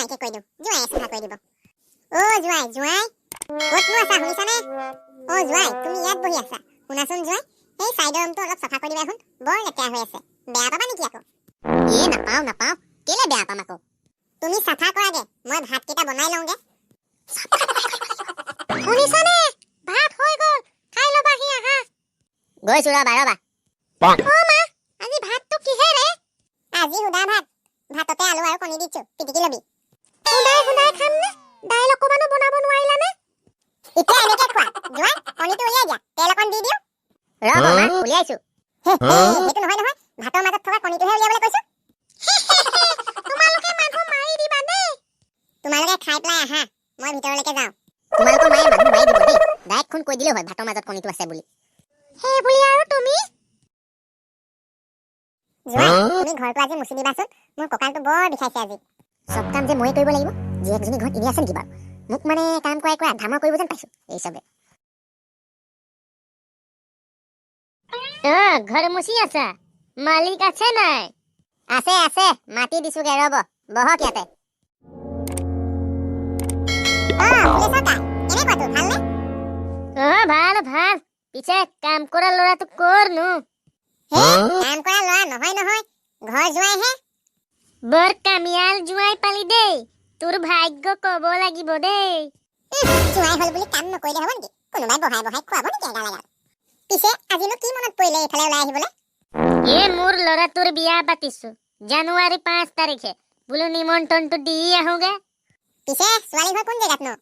জোঁৱাইকে কৈ দিওঁ, জোঁৱাইয়ে চাফা কৰি দিব। অ' জোঁৱাই, জোঁৱাই, ক'তনো আছা, শুনিছানে? অ' জোঁৱাই, তুমি ইয়াত বহি আছা। শুনাচোন জোঁৱাই, সেই চাইডৰ ৰুমটো অলপ চাফা কৰি দিবাচোন, বৰ লেতেৰা হৈ আছে। বেয়া পাবা নেকি আকৌ? এ নাপাওঁ নাপাওঁ, কেলে বেয়া পাম আকৌ? তুমি চাফা কৰাগে, মই ভাতকেইটা বনাই লওঁগে। শুনিছানে, ভাত হৈ গ'ল, খাই ল'বাহি আহা। গৈছো, ৰবা ৰবা। অ মা, আজি ভাতটো কিহেৰে? আজি সুদা ভাত, ভাততে আলু আৰু কণী দিছো, পিটিকি ল'বি। সুদাই সুদাই খাম নে? দাইল অকণমানো বনাব নোৱাৰিলানে? এতিয়া এনেকে খোৱা। জোঁৱাই, কণীটো উলিয়াই দিয়া, তেল অকণ দি দিওঁ। ৰ'ব মা, উলিয়াইছো। হে হে, সেইটো নহয় নহয়, ভাতৰ মাজত থকা কণীটোহে উলিয়াবলৈ কৈছো। তোমালোকে মানুহ মাৰি দিবা দেই। তোমালোকে খাই পেলাই আহা, মই ভিতৰলৈকে যাওঁ। তোমালোকৰ মায়ে মানুহ মাৰি দিব দেই। ডাইৰেক্ট কৈ দিলেও হয় ভাতৰ মাজত কণীটো আছে বুলি। সেই বুলি আৰু তুমি জোঁৱাই, তুমি ঘৰটো আজি মুচি দিবাচোন, মোৰ কঁকালটো বৰ বিষাইছে আজি। চব কাম যে ময়ে কৰিব লাগিব? জীয়েকজনী ঘৰত এনেই আছে নেকি বাৰু? মোক মানে কাম কৰাই কৰাই আধা কৰিব যেন পাইছো এই চবে। অ, ঘৰ মুচি আছা? মালিক আছে নাই? আছে আছে, মাতি দিছোগে, ৰ'ব, বহক ইয়াতে। অ পুলিচৰ কাৰ, কেনেকুৱা তোৰ, ভালনে? অ ভাল ভাল। পিছে কাম কৰা ল'ৰাটো ক'ৰনো? হে, কাম কৰা ল'ৰা নহয় নহয়, ঘৰ জোঁৱাইহে। বৰ কামিয়াল জোঁৱাই পালি দেই, তোৰ ভাগ্য ক'ব লাগিব দেই। জোঁৱাই হ'ল বুলি কাম নকৰিলে হ'ব নেকি? কোনোবাই বহাই বহাই খুৱাব নেকি এগাল এগাল? পিছে আজিনো কি মনত পৰিলে এইফালে ওলাই আহিবলৈ? এ মোৰ ল'ৰাটোৰ বিয়া পাতিছো জানুৱাৰী 5 তাৰিখে, বোলো নিমন্ত্ৰণটো দি আহোগে। পিছে ছোৱালী ঘৰ কোন জেগাতনো?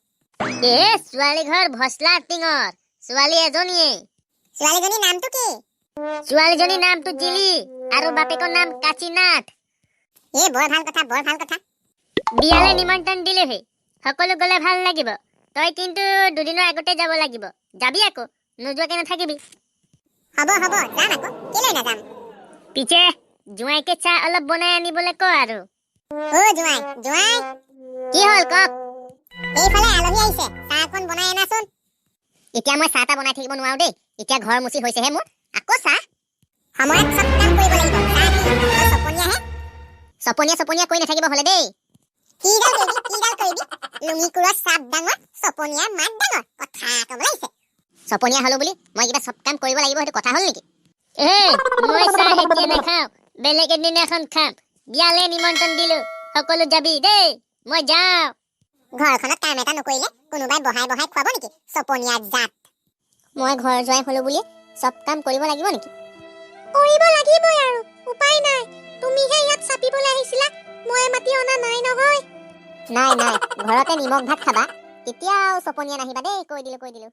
এ ছোৱালী ঘৰ ভচলা টিঙৰ, ছোৱালী এজনীয়ে। ছোৱালীজনীৰ নামটো কি? ছোৱালীজনীৰ নামটো জিলি আৰু বাপেকৰ নাম কাশীনাথ। এ বৰ ভাল কথা, বৰ ভাল কথা। বিয়ালৈ নিমন্ত্ৰণ দিলোহি, সকলো গ'লে ভাল লাগিব। তই কিন্তু দুদিনৰ আগতে যাব লাগিব, যাবি আকৌ, নোযোৱাকে নাথাকিবি। হ'ব হ'ব, যাম আকৌ, কেলৈ নাযাম। পিছে জোঁৱাইকে চাহ অলপ বনাই আনিবলৈ ক আৰু। অ জোঁৱাই, জোঁৱাই। কি হ'ল কওক? এইফালে আলহী আহিছে, চাহ অকণ বনাই আনাচোন। এতিয়া মই চাহ তাহ বনাই থাকিব নোৱাৰো দেই, এতিয়া ঘৰ মুচি হৈছেহে মোৰ, আকৌ চাহ? সময়ত চব কাম কৰিব লাগিব, চাহ কি তই চপনীয়াহে? চপনীয়া চপনীয়া কৈ নাথাকিব হ'লে দেই। কিডাল কৰিবি, কিডাল কৰিবি, লুঙি কোৰৰ চাপ ডাঙৰ, চপনীয়াৰ মাত ডাঙৰ, কথা ক'বলৈ আহিছে। চপনীয়া হ'লো বুলি মই কিবা চব কাম কৰিব লাগিব সেইটো কথা হ'ল নেকি? এ মই চাহ এতিয়া নাখাওঁ, বেলেগ এদিনাখন খাম। বিয়ালে নিমন্ত্ৰণ দিলো, সকলো যাবি দেই, মই যাওঁ। ঘৰখনত কাম এটা নকৰিলে কোনোবাই বহাই বহাই খুৱাব নেকি, চপনীয়া জাত? মই ঘৰ জোঁৱাই হ'লো বুলি চব কাম কৰিব লাগিব নেকি? কৰিব লাগিবই আৰু, উপায় নাই। তুমিহে ইয়াত চাপিবলৈ আহিছিলা, মই মাতি অনা নাই নহয়। নাই নাই, ঘৰতে নিমখ ভাত খাবা, কেতিয়াও চপনীয়া নাহিবা দেই, কৈ দিলো কৈ দিলো।